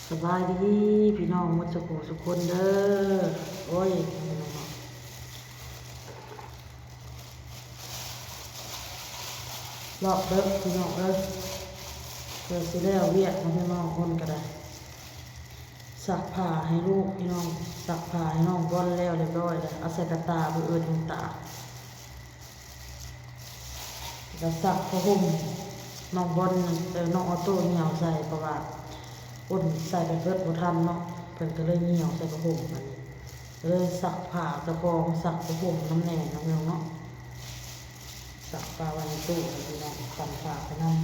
ສະບາຍດີພີ່ນ້ອງໝົດສູ່ຜູ້ສູ່ຄົນເດີ. ໂອ້ຍ ຮອບເດິກພີ່ນ້ອງເອີຍ ເກືອບຊິແລ້ວວຽກແລ້ວພີ່ນ້ອງ. ອົນກໍໄດ້ ຊັກຜ້າໃຫ້ລູກພີ່ນ້ອງ ຊັກຜ້າໃຫ້ນ້ອງບອນແລ້ວຮຽບຮ້ອຍແລ້ວ ເອົາໃສ່ກະຕ່າ ມື້ອື່ນຈັ່ງຕາກ. ແລ້ວຊັກຜ້າຫົ່ມນ້ອງບອນ ເອີ ນ້ອງອໍໂຕ້ຍ່ຽວໃສ່ ເພາະວ່າອົນໃສ່ໄປເບິດບໍ່ທັນເນາະ ເພິ່ນກໍເລີຍຍ່ຽວໃສ່ຜ້າຫົ່ມ. ບັດນີ້ກໍເລີຍຊັກຜ້າເຈົ້າຂອງ ຊັກຜ້າຫົ່ມນຳແດ່ເນາະພີ່ນ້ອງເນາະ. ຊັກຜ້າໄວ້ໃນຕູ້ໃຫ້ພີ່ນ້ອງ ກັນຜ້າໄປນຳ.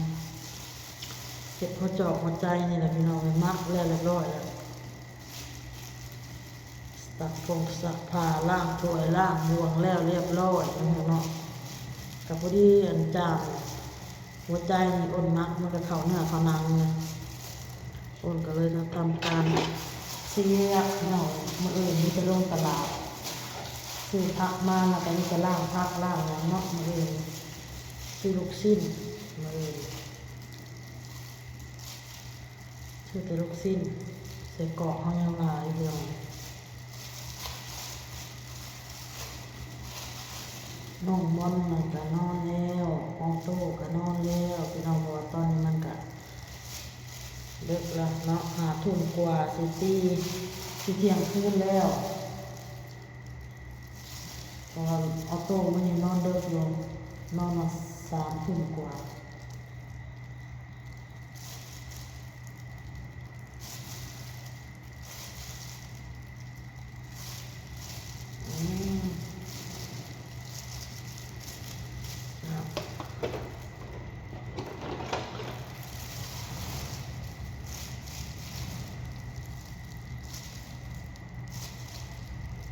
ເຮັດຫົວຈອກຫົວໃຈນີ້ແຫຼະພີ່ນ້ອງ ມັດແລ້ວຮຽບຮ້ອຍແລ້ວ. ຊັກຜົງຊັກຜ້າ ລ້າງຖ້ວຍລ້າງບ່ວງແລ້ວຮຽບຮ້ອຍເນາະ. ກໍພໍດີອັນຈານຫົວໃຈນີ້ ອົນມັດມັນກໍເຂົ້າເນື້ອເຂົ້າໜັງເລີຍ. ອົນກໍເລີຍທຳການສຽກເນາະ. ມື້ອື່ນມີແຕ່ລົງຕະຫຼາດ ຊື້ຜັກມາ ແລ້ວກໍມີແຕ່ລ້າງຜັກລ້າງຫຍັງເນາະ. ມື້ອື່ນຊື້ລູກຊິ້ນ ມື້ອື່ນ ຊື້ແຕ່ລູກຊິ້ນ ໄສ້ກອກເຮົາຍັງຫຼາຍຢູ່. ນ້ອງບອນນັ້ນກະນອນແລ້ວ ອໍໂຕ້ກະນອນແລ້ວພີ່ນ້ອງ ເພາະວ່າຕອນນີ້ມັນກະເດິກແລ້ວເນາະ ຫ້າທຸ່ມກວ່າ ຊິສີ່ ຊິທ່ຽງຄືນແລ້ວ. ເພາະວ່າອໍໂຕ້ມື້ນີ້ນອນເດິກຢູ່ ນອນມາສາມທຸ່ມກວ່າ. ອືມ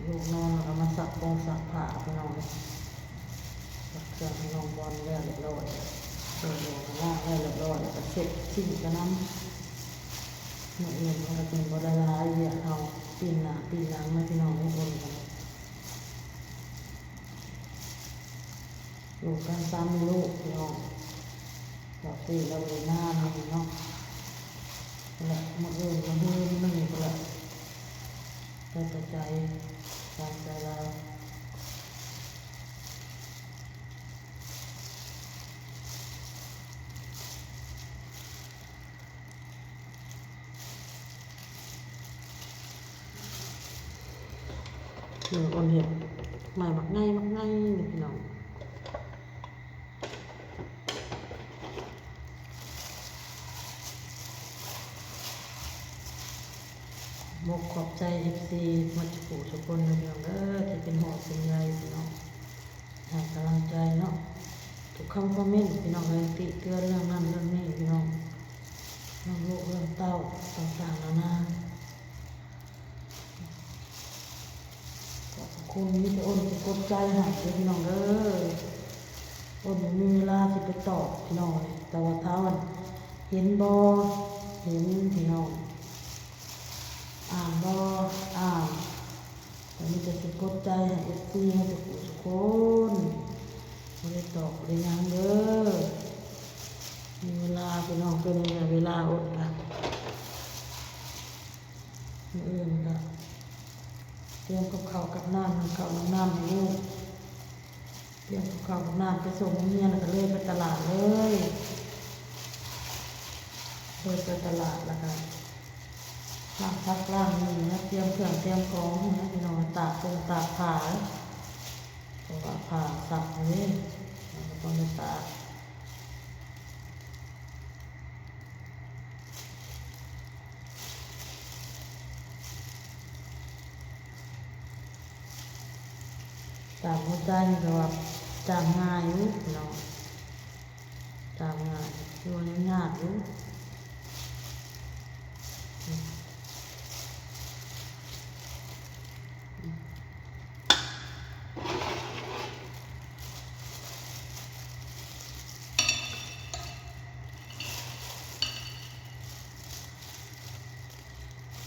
ລູກນອນແລ້ວກໍມາຊັກປົງຊັກຜ້າພີ່ນ້ອງເອີຍ. ຊັກເຄື່ອງໃຫ້ນ້ອງບອນແລ້ວຮຽບຮ້ອຍ ເປີດໂລງລ້າງແລ້ວຮຽບຮ້ອຍ ແລ້ວກໍເຊັດຊິ້ງໄປນຳ. ມື້ອື່ນມັນກໍຈຶ່ງບໍ່ໄດ້ຫຼາຍວຽກເຮົາ ປີ້ນໜ້າປີ້ນຫຼັງນະພີ່ນ້ອງ ມື້ອື່ນກໍ ຢູ່ກັນສາມແມ່ລູກພີ່ນ້ອງ ບາງທີລາວເວລານີ້ເນາະ ແລະ ມື້ອື່ນມື້ຮືໜຶ່ງພຸ້ນລະ ແລ້ວແຕ່ໃຈ ຕາມໃຈລາວ. ເອີ ອ່ອນເຫັດໃໝ່ບັກໃຫຍ່ບັກໃຫຍ່ນີ້ພີ່ນ້ອງ. ໝົກຂອບໃຈເອັຟຊີໝົດສູ່ຜູ້ສູ່ຄົນເດີພີ່ນ້ອງເດີ ທີ່ເປັນຫ່ວງເປັນໃຍພີ່ນ້ອງ ໃຫ້ກຳລັງໃຈເນາະ. ທຸກຄຳຄອມເມັນພີ່ນ້ອງເອີຍ ຕິເຕືອນເລື່ອງນັ້ນເລື່ອງນີ້ພີ່ນ້ອງ ເລື່ອງລູກເລື່ອງເຕົ້າຕ່າງໆນານາ. ຂອບພະຄຸນ ມີແຕ່ອົນຊິກົດໃຈໃຫ້ເດີພີ່ນ້ອງເດີ. ອົນບໍ່ມີເວລາຊິໄປຕອບພີ່ນ້ອງເອີຍ ແຕ່ວ່າຖ້າອັນເຫັນບໍ່ ເຫັນພີ່ນ້ອງ ອ່ານບໍ່ ອ່ານ ກໍມີແຕ່ຊິກົດໃຈໃຫ້ເອັຟຊີໃຫ້ທຸກຜູ້ທຸກຄົນ ບໍ່ໄດ້ຕອບບໍ່ໄດ້ຫຍັງເດີ. ມີເວລາພີ່ນ້ອງ ເປັນເວລາອົນກະ ມື້ອື່ນກະຕຽມກັບເຂົ້າກັບນ້ຳ ນຳເຂົ້ານຳນ້ຳໃຫ້ລູກ ຕຽມກັບເຂົ້າກັບນ້ຳໄປສົ່ງໂຮງຮຽນ ແລ້ວກະເລີຍໄປຕະຫຼາດເລີຍ ເລີຍໄປຕະຫຼາດ ແລ້ວກະລ້າງຜັກລ້າງນີ້ນະ ຕຽມເຄື່ອງຕຽມຂອງນະພີ່ນ້ອງ ຕາກຜົງຕາກຜ້າ ເພາະວ່າຜ້າຊັກເດ້ ເຮົາກໍຕ້ອງໄດ້ຕາກ. ຕາມຫົວໃຈນີ້ກໍວ່າຈ້າງງ່າຍຢູ່ເນາະ ຈ້າງງ່າຍ ຄືວ່າຍັງຍາກຢູ່.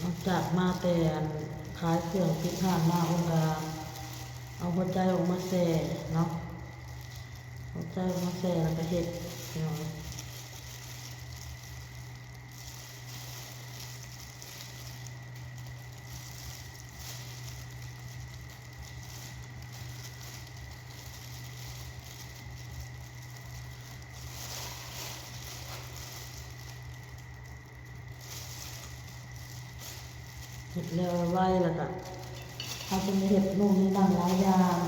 ຫຼັງຈາກມາແຕ່ ອັນ ຂາຍເຄື່ອງ ປິດຮ້ານມາ ເພິ່ນກະເອົາຫົວໃຈອອກມາແຊ່ເນາະ ຫົວໃຈອອກມາແຊ່ ແລ້ວກະເຮັດ ພີ່ນ້ອງ. ເຮັດແລ້ວໄວໆ ແລ້ວກະເຮົາຈຶ່ງໄດ້ເຮັດໂນ່ນນີ້ນັ້ນຫຼາຍຢ່າງ.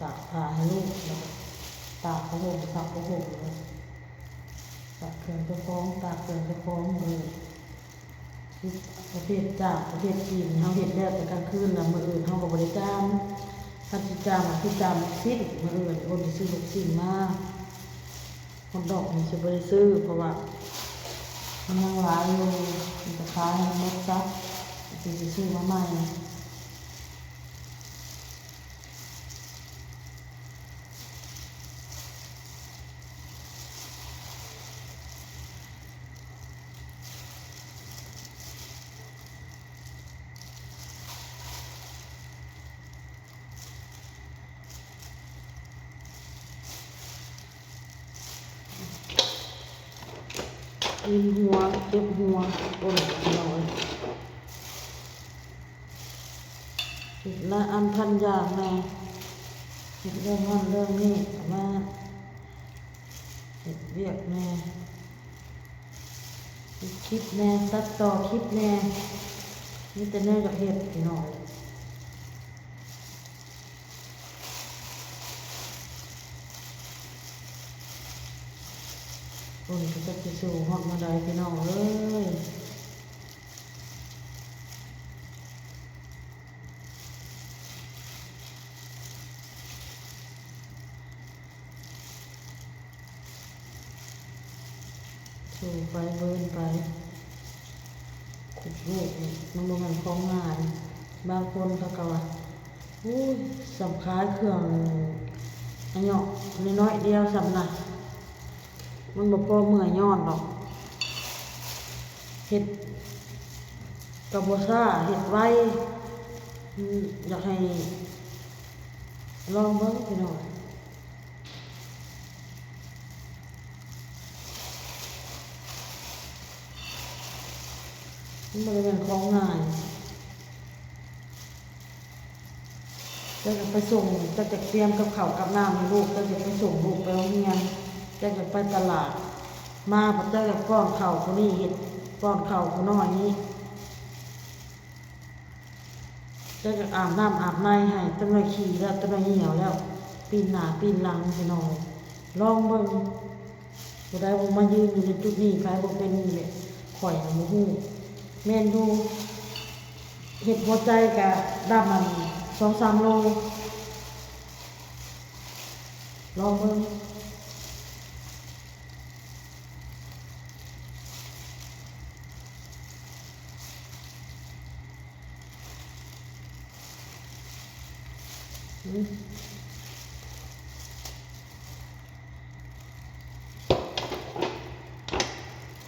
ຕາກຜ້າໃຫ້ລູກ ແລ້ວກະຕາກຜ້າຫົ່ມ ຊັກຜ້າຫົ່ມ ແລ້ວກະຕາກເຄື່ອງເຈົ້າຂອງ ຕາກເຄື່ອງເຈົ້າຂອງ ເອີ ປະເພດຈ້າມ ປະເພດຈີນ ເຮົາເຮັດແລ້ວແຕ່ກາງຄືນ ແລ້ວມື້ອື່ນເຮົາກະບໍ່ໄດ້ຈ້າມ. ຄັນຊິຈ້າມກະຄືຈ້າມລູກຊີ້ນ ມື້ອື່ນຄົນຊິຊື້ລູກຊີ້ນມາ. ຮອດດອກນີ້ຊິບໍ່ໄດ້ຊື້ ເພາະວ່າມັນຍັງຫຼາຍຢູ່ ມັນຈະຂາຍໃຫ້ໝົດຊະ ຈັ່ງຊິຊື້ມາໃໝ່. ວິນຫົວ ເຈັບຫົວ ໂອ້ຍ ເຮັດຫຼາຍອັນພັນຢ່າງແດ່ ເຮັດເລື່ອງນັ້ນເລື່ອງນີ້ ກະມາເຮັດວຽກແດ່ ເຮັດຄລິບແດ່ ຕັດຕໍ່ຄລິບແດ່ ມີແຕ່ແນວຢາກເຮັດ ພີ່ນ້ອງ. ໂອ້ຍ ກະຈັກຊິສູ້ຮອດມື້ໃດ ພີ່ນ້ອງເອີຍ. ສູ້ໄປ ບືນໄປ ຄຸບລູກນີ້ ມັນບໍ່ແມ່ນຂອງງ່າຍ. ບາງຄົນເຂົາກະວ່າ ໂອ້ຍ ສ່ຳຂາຍເຄື່ອງອາຍຸນ້ອຍໆດຽວສ່ຳນະ ມັນບໍ່ພໍເມື່ອຍຍ້ອນດອກ. ເຮັດກະບໍ່ຊ້າ ເຮັດໄວ. ອືມ ຢາກໃຫ້ລອງເບິ່ງ ພີ່ນ້ອງ. ມັນບໍ່ໄດ້ແມ່ນຂອງງ່າຍ. ຈັກຢາກໄປສົ່ງ ຈັກຢາກຕຽມກັບເຂົ້າກັບນ້ຳໃຫ້ລູກ ຈັກຢາກໄປສົ່ງລູກໄປໂຮງຮຽນ ຈັກຢາກໄປຕະຫຼາດ ມາພັດຈັກຢາກປ້ອນເຂົ້າຜູ້ນີ້ ເຮັດປ້ອນເຂົ້າຜູ້ນ້ອຍນີ້ ຈັກຢາກອາບນ້ຳອາບໃນໃຫ້ ຕົວນ້ອຍຂີ້ແລ້ວ ຕົວນ້ອຍຫ່ຽວແລ້ວ ປີ້ນໜ້າປີ້ນຫຼັງ ພີ່ນ້ອງ. ລອງເບິ່ງ ຜູ້ໃດບໍ່ມາຢືນຢູ່ໃນຈຸດນີ້ ໃຜບໍ່ເປັນນີ້ແຫຼະ ຂ້ອຍນະບໍ່ຮູ້. ແມ່ນຢູ່ ເຮັດຫົວໃຈກະດຳອັນສອງສາມໂລ ລອງເບິ່ງ.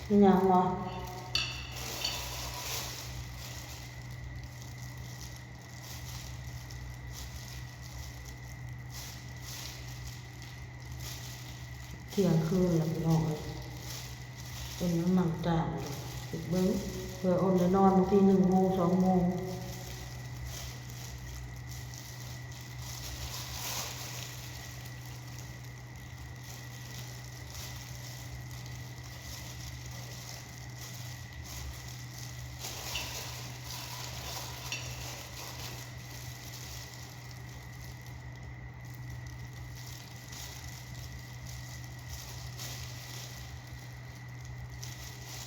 ມີຫຍັງບໍ່? ທ່ຽງຄືນແລ້ວ ພີ່ນ້ອງເອີຍ ເປັນຫຍັງໜັງຈາງຢູ່ ຄິດເບິ່ງ ເພື່ອອົນໄດ້ນອນບາງທີໜຶ່ງໂມງ ສອງໂມງ.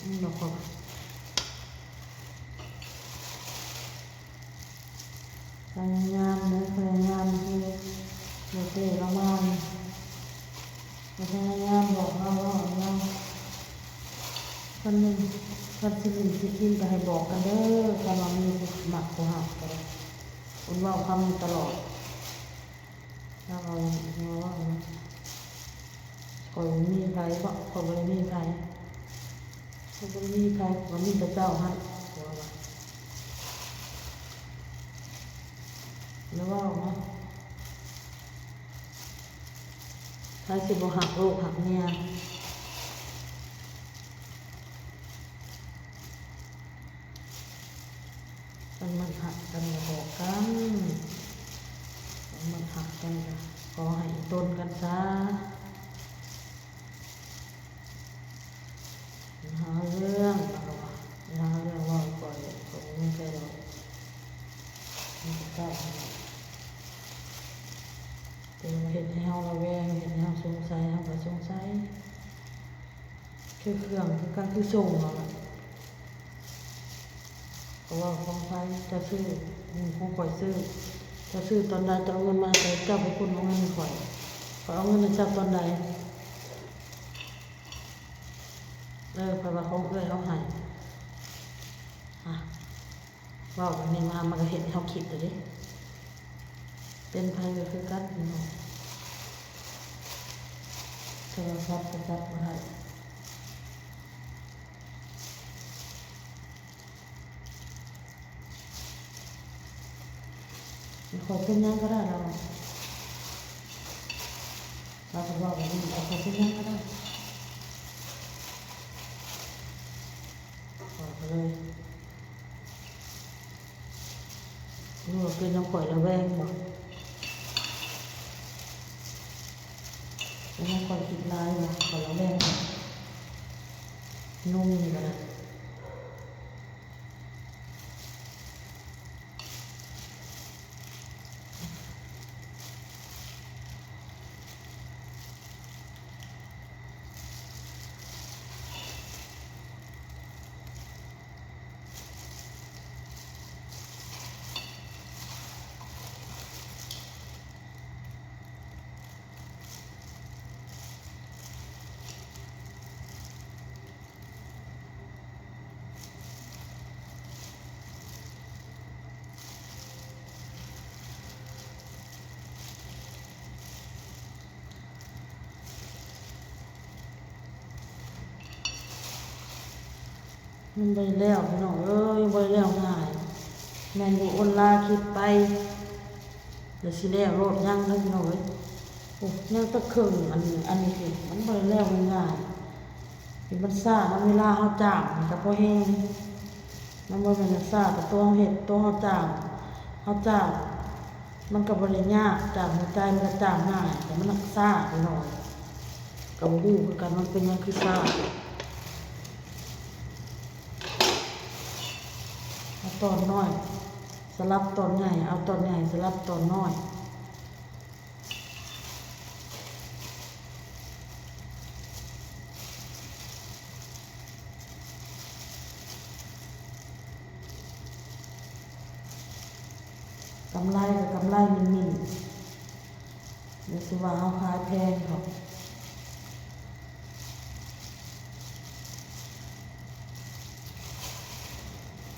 ອືມ ບໍ່ຄ່ອຍ ພະຍາຍາມເດີ ພະຍາຍາມຄືບໍ່ເຕະລະມານ ພະຍາຍາມບອກລາວ ເວົ້ານຳລາວ ຄັນໜຶ່ງ ຄັນຊິຫຼິ້ນຊິກິນກະໃຫ້ບອກກັນເດີ ຄັນວ່າມີຜູ້ມັກຜູ້ຮັກກະໄດ້ ເພິ່ນເວົ້າຄຳນີ້ຕະຫຼອດ. ລາວເວົ້າ ລາວເວົ້ານະ ຂ້ອຍບໍ່ມີໃຜເບາະ ຂ້ອຍບໍ່ໄດ້ມີໃຜ ຂ້ອຍບໍ່ໄດ້ມີໃຜ ຂ້ອຍມີແຕ່ເຈົ້າຫັ້ນ ລາວວ່າ ລາວເວົ້ານະ ໃຜຊິບໍ່ຮັກລູກຮັກເມຍ. ຄັນມັນຮັກກັນກະບອກກັນ ຄັນມັນຮັກກັນກະຂໍໃຫ້ອີ່ຕົນກັນຊະ. ຊື້ເຄື່ອງຄືກັນ ຄືສົ່ງເອົາລະ ເພາະວ່າຂອງໃຜ ເຈົ້າຊື້ ຂອງຂ້ອຍຊື້ ເຈົ້າຊື້ຕອນໃດ ເຈົ້າເອົາເງິນມາໃຫ້ຂ້ອຍ ເຈົ້າເປັນຄົນເອົາເງິນໃຫ້ຂ້ອຍ ຂ້ອຍເອົາເງິນໃຫ້ເຈົ້າຕອນໃດ? ເອີ ຂ້ອຍວ່າຂອງເອື້ອຍເອົາໃຫ້ ອາ ເວົ້າແບບນີ້ມາ ມັນກໍເຮັດໃຫ້ເຮົາຄິດແລ້ວເດ້ ເປັນໃຜກໍຄືກັນພີ່ນ້ອງ ໂທລະສັບກໍຈັບບໍ່ໄດ້ ຂ້ອຍເປັນຫຍັງກໍໄດ້ລະວ່າ ລາວກໍເວົ້າແບບນີ້ ຂ້ອຍເປັນຫຍັງກໍໄດ້ ຂ້ອຍກໍເລີຍ ຫຼືວ່າເປັນນຳຂ້ອຍລະແວງບໍ? ເປັນນຳຂ້ອຍຄິດຫຼາຍບໍ? ຂ້ອຍລະແວງ ນຸ່ມນີ້ກໍໄດ້. ມັນບໍ່ໄດ້ແລ້ວພີ່ນ້ອງເອີຍ ບໍ່ໄດ້ແລ້ວງ່າຍ ແມ່ນບໍ່ ໂອນລາຄິດໄປ ແລ້ວຊິແລ້ວໂລດ ຍັງເດີພີ່ນ້ອງເອີຍ ໂອ້ ຍັງແຕ່ເຄິ່ງ ອັນ ອັນນີ້ຕິ ມັນບໍ່ໄດ້ແລ້ວງ່າຍໆ ມັນຊ້ານຳເວລາເຮົາຈ້າງ ມັນກໍພໍແຮງ ມັນບໍ່ແມ່ນວ່າຊ້າແຕ່ຕົວເຮົາເຮັດ ຕົວເຮົາຈ້າງ ເຮົາຈ້າງ ມັນກໍບໍ່ໄດ້ຍາກ ຈ້າງຫົວໃຈມັນກໍຈ້າງງ່າຍ ແຕ່ມັນໜັກຊ້າໄປໜ້ອຍ ກໍບໍ່ຮູ້ຄືກັນວ່າເປັນຫຍັງຄືຊ້າ ເອົາຕອນນ້ອຍສະຫຼັບຕອນໃຫຍ່ ເອົາຕອນໃຫຍ່ສະຫຼັບຕອນນ້ອຍ. ກຳໄລກໍກຳໄລໝິ່ນໆ ຢ່າຊິວ່າເຮົາຂາຍແພງດອກ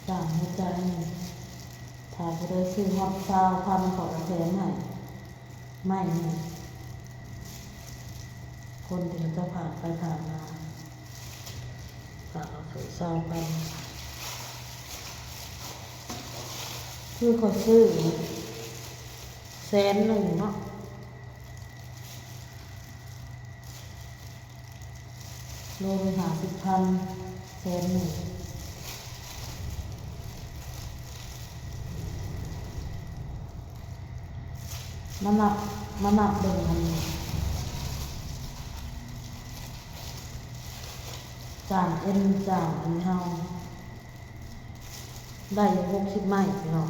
ສ້າງຫົວໃຈນີ້ ຖ້າຜູ້ໃດຊື້ຮອດຊາວພັນ ຂ້ອຍກໍແຖມໃຫ້ ໄມ້ນີ້ ຄົນທີ່ເຂົາເຈົ້າຜ່ານໄປຜ່ານມາ ຝາກເອົາເຖິງຊາວພັນ ຄືຂ້ອຍຊື້ແສນໜຶ່ງເນາະ ໂລໜຶ່ງຫ້າສິບພັນ ແສນໜຶ່ງ ມານັບ ມານັບເບິ່ງອັນນີ້ ຈ້າງເອັນ ຈ້າງອັນນີ້ເຮົາ ໄດ້ຢູ່ຫົກສິບໄມ້ພີ່ນ້ອງ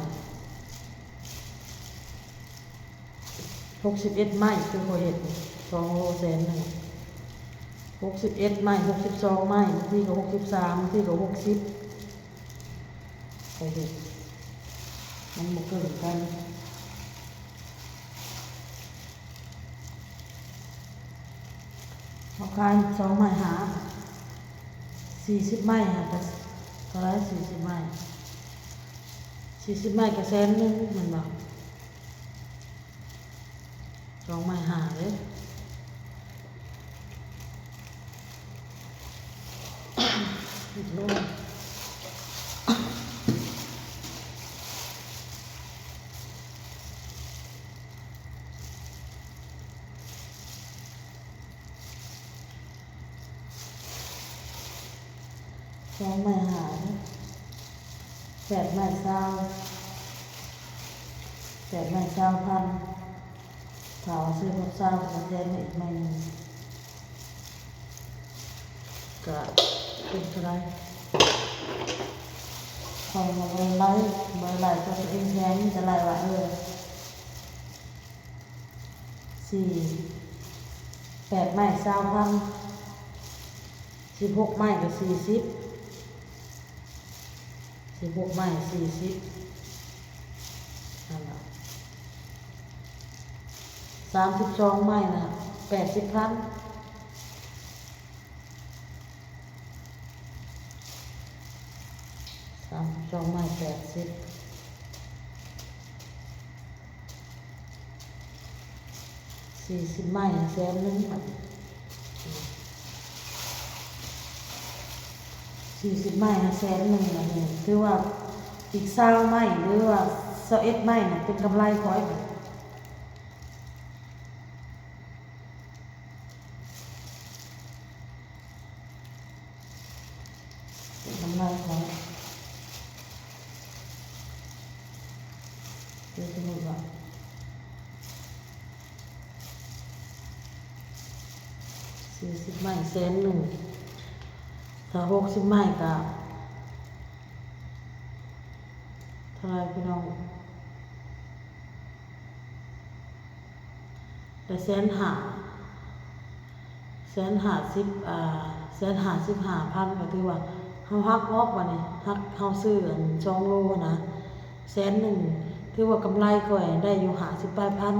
ຫົກສິບເອັດໄມ້ ຄືຂ້ອຍເຮັດນີ້ ສອງໂລແສນໜຶ່ງ ຫົກສິບເອັດໄມ້ ຫົກສິບສອງໄມ້ ບາງທີກໍຫົກສິບສາມ ບາງທີກໍຫົກສິບ ຂ້ອຍເຮັດ ມັນບໍ່ເກີນກັນ ເຮົາຂາຍສອງໄມ້ຫ້າ ສີ່ສິບໄມ້ຫາກະເທົ່າໃດ ສີ່ສິບໄມ້ ສີ່ສິບໄມ້ກະແສນໜຶ່ງແມ່ນບໍ່? ສອງໄມ້ຫ້າເດ້ ສອງໄມ້ຫ້າ ແປດໄມ້ຊາວ ແປດໄມ້ຊາວພັນ ຖ້າເອົາຊື້ຄົບຊາວ ກໍແຖມໃຫ້ອີກໄມ້ໜຶ່ງ ກະເປັນເທົ່າໃດ ຂ້ອຍບໍ່ໄດ້ໄລ່ ບໍ່ໄດ້ໄລ່ຕົວເອງແຖມ ມີແຕ່ໄລ່ວ່າ ເອີ ສີ່ ແປດໄມ້ຊາວພັນ ສິບຫົກໄມ້ກໍສີ່ສິບ ສິບຫົກໄມ້ສີ່ສິບ ນັ້ນລະ ສາມສິບສອງໄມ້ນະ ແປດສິບພັນ ສາມສິບສອງໄມ້ແປດສິບ ສີ່ສິບໄມ້ແສນໜຶ່ງ ບາດນີ້ ສີ່ສິບໄມ້ແສນໜຶ່ງ ບາດນີ້ ຖືວ່າອີກຊາວໄມ້ ຫຼືວ່າຊາວເອັດໄມ້ນະ ເປັນກຳໄລຂ້ອຍ ບາດນີ້. ເປັນກຳໄລຂອງ ຄືສົມມຸດວ່າ ສີ່ສິບໄມ້ແສນໜຶ່ງ ຖ້າຫົກສິບໄມ້ກະເທົ່າໃດພີ່ນ້ອງ? ໄດ້ແສນຫ້າ ແສນຫ້າສິບ ອ່າ ແສນຫ້າສິບຫ້າພັນ ກໍຖືວ່າເຮົາຫັກອອກ ບາດນີ້ ຫັກ ເຮົາຊື້ອັນສອງໂລນະ ແສນໜຶ່ງ ຖືວ່າກຳໄລຂ້ອຍໄດ້ຢູ່ຫ້າສິບປາຍພັນ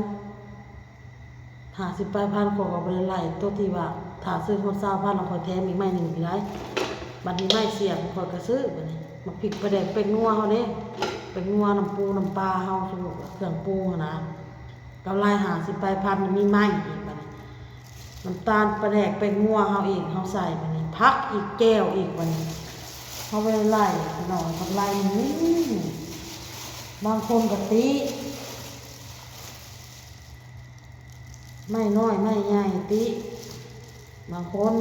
ຫ້າສິບປາຍພັນ ຂ້ອຍກໍບໍ່ໄດ້ໄລ່ ໂຕທີ່ວ່າຖ້າຊື້ຮອດຊາວພັນ ແລ້ວຂ້ອຍແຖມອີກໄມ້ໜຶ່ງອີກໄດ໋ ບາດນີ້ໄມ້ສຽບຂ້ອຍກໍຊື້ ບາດນີ້ ໝາກພິກ ປາແດກ ແປ້ງນົວເຮົາເດ້ ແປ້ງນົວ ນ້ຳປູນ້ຳປາເຮົາ ສົມມຸດວ່າເຄື່ອງປຸງຫັ້ນນະ ກຳໄລຫ້າສິບປາຍພັນ ມີໄມ້ອີກ ບາດນີ້ ນ້ຳຕານ ປາແດກ ແປ້ງນົວເຮົາອີກ ເຮົາໃສ່ ບາດນີ້ ຜັກອີກ ແຈ່ວອີກ ບາດນີ້ ເຮົາບໍ່ໄດ້ໄລ່ ພີ່ນ້ອງ ກຳໄລນີ້ ບາງຄົນກໍຕິ ໄມ້ນ້ອຍໄມ້ໃຫຍ່ຕິ ບາງຄົນ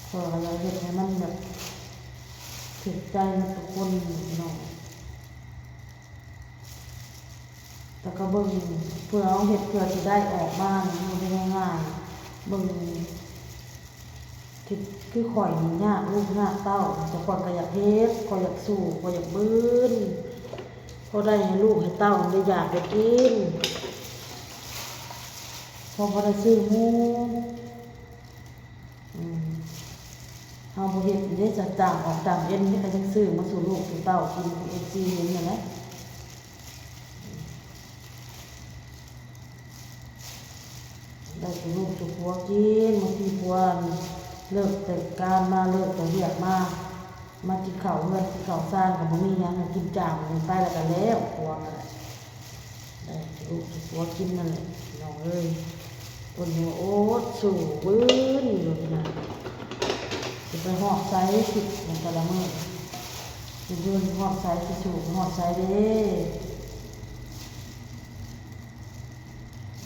ຂ້ອຍກໍຢາກເຮັດໃຫ້ມັນແບບຖືກໃຈໝົດທຸກຄົນ ພີ່ນ້ອງ. ແຕ່ກໍເບິ່ງ ເພື່ອເຮົາເຮັດ ເພື່ອຊິໄດ້ອອກມາ ມັນບໍ່ໄດ້ງ່າຍໆ ເບິ່ງ ຄືຂ້ອຍນີ້ຍາກລູກຍາກເຕົ້າ ແຕ່ຂ້ອຍກໍຢາກເຮັດ ຂ້ອຍຢາກສູ້ ຂ້ອຍຢາກບືນ ພໍໄດ້ໃຫ້ລູກໃຫ້ເຕົ້າໄດ້ຢາກໄດ້ກິນ ພໍບໍ່ໄດ້ຊື້ໝູ່ ອືມ ເຮົາບໍ່ເຮັດເດ້ ຈະຈ້າງອອກຈ້າງເອັນ ເຮົາກໍຍັງຊື້ມາສູ່ລູກສູ່ເຕົ້າກິນ ຄືເອັຟຊີເຫັນຫັ້ນແຫຼະ ໄດ້ສູ່ລູກສູ່ຜົວກິນ ບາງທີຜົວເລີກແຕ່ການມາ ເລີກແຕ່ວຽກມາ ມາກິນເຂົ້າເຮືອນ ກິນເຂົ້າຊານກໍບໍ່ມີຫຍັງ ກິນຈ້າງໄປແລ້ວກໍແລ້ວ ຜົວກໍໄດ້ ໄດ້ສູ່ລູກສູ່ຜົວກິນນັ້ນແຫຼະ ພີ່ນ້ອງເອີຍ ຄົນນີ້ໂອດສູ້ບືນຢູ່ນີ້ນະ ຊິໄປຮອດໃສ ຄິດໃນແຕ່ລະມື້ ຊິບືນຮອດໃສ ຊິສູ້ຮອດໃສເດ້.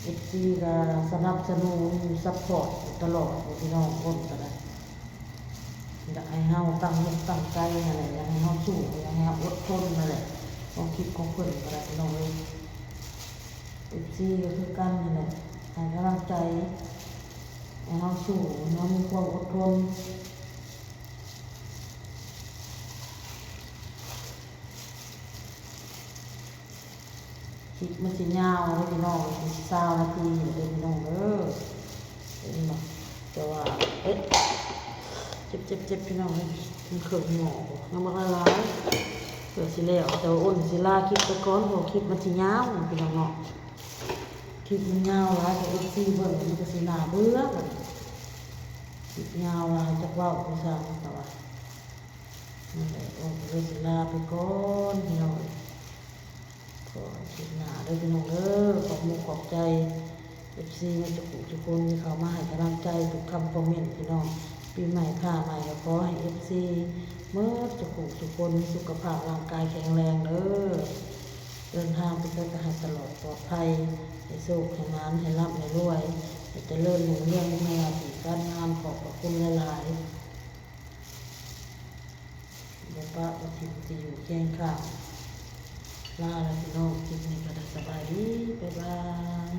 ເອັຟຊີກໍສະໜັບສະໜູນ ຊັບພອດຕະຫຼອດ ພີ່ນ້ອງ ຄົນກໍໄດ້ ຢາກໃຫ້ເຮົາຕັ້ງອົກຕັ້ງໃຈຫັ້ນແຫຼະ ຢາກໃຫ້ເຮົາສູ້ ຢາກໃຫ້ເຮົາອົດທົນຫັ້ນແຫຼະ ຄວາມຄິດຂອງເພິ່ນກໍໄດ້ ພີ່ນ້ອງເອີຍ ເອັຟຊີກໍຄືກັນຫັ້ນແຫຼະ ໃຫ້ກຳລັງໃຈ ໃຫ້ເຮົາສູ້ ໃຫ້ເຮົາມີຄວາມອົດທົນ. ຄລິບມັນຊິຍາວເດ້ພີ່ນ້ອງ ຊາວນາທີເດ້ພີ່ນ້ອງເດີ ເຫັນບໍ່? ແຕ່ວ່າ ເອີຍ ເຈັບໆໆ ພີ່ນ້ອງເອີຍ ມັນເຄິ່ງໝໍ້ ຍັງບໍ່ທັນຫຼາຍ ເກືອບຊິແລ້ວ ແຕ່ວ່າອົນຊິລາຄລິບໄປກ່ອນ ເພາະຄລິບມັນຊິຍາວພີ່ນ້ອງເນາະ ຄລິບມັນຍາວຫຼາຍ ຖ້າເອັຟຊີເບິ່ງມັນກໍຊິໜ້າເບື່ອ ຄລິບຍາວຫຼາຍ ຈັກເວົ້າຄືຫຍັງ ແຕ່ວ່າ ນັ້ນແຫຼະ ໂອນກໍເລີຍຊິລາໄປກ່ອນພີ່ນ້ອງ ພໍ້ກັນຄລິບໜ້າເດີພີ່ນ້ອງເດີ ຂອບມຸກຂອບໃຈເອັຟຊີໝົດທຸກຜູ້ທຸກຄົນທີ່ເຂົ້າມາໃຫ້ກຳລັງໃຈທຸກຄຳຄອມເມັນພີ່ນ້ອງ ປີໃໝ່ຟ້າໃໝ່ກໍຂໍໃຫ້ເອັຟຊີໝົດທຸກຜູ້ທຸກຄົນມີສຸຂະພາບຮ່າງກາຍແຂງແຮງເດີ ເດີນທາງໄປໃສກໍໃຫ້ຕະຫຼອດປອດໄພ ໃຫ້ໂຊກໃຫ້ໝານ ໃຫ້ລ່ຳໃຫ້ລວຍ ໃຫ້ຈະເລີນຮຸ່ງເຮືອງໃນໜ້າທີ່ການງານ ຂອບພະຄຸນຫຼາຍໆ. ບໍ່ປະບໍ່ຖິ້ມ ທີ່ຢູ່ຄຽງຂ້າງ ລາລະພີ່ນ້ອງ ຄລິບນີ້ກໍໄດ້ ສະບາຍດີ ບາຍບາຍ.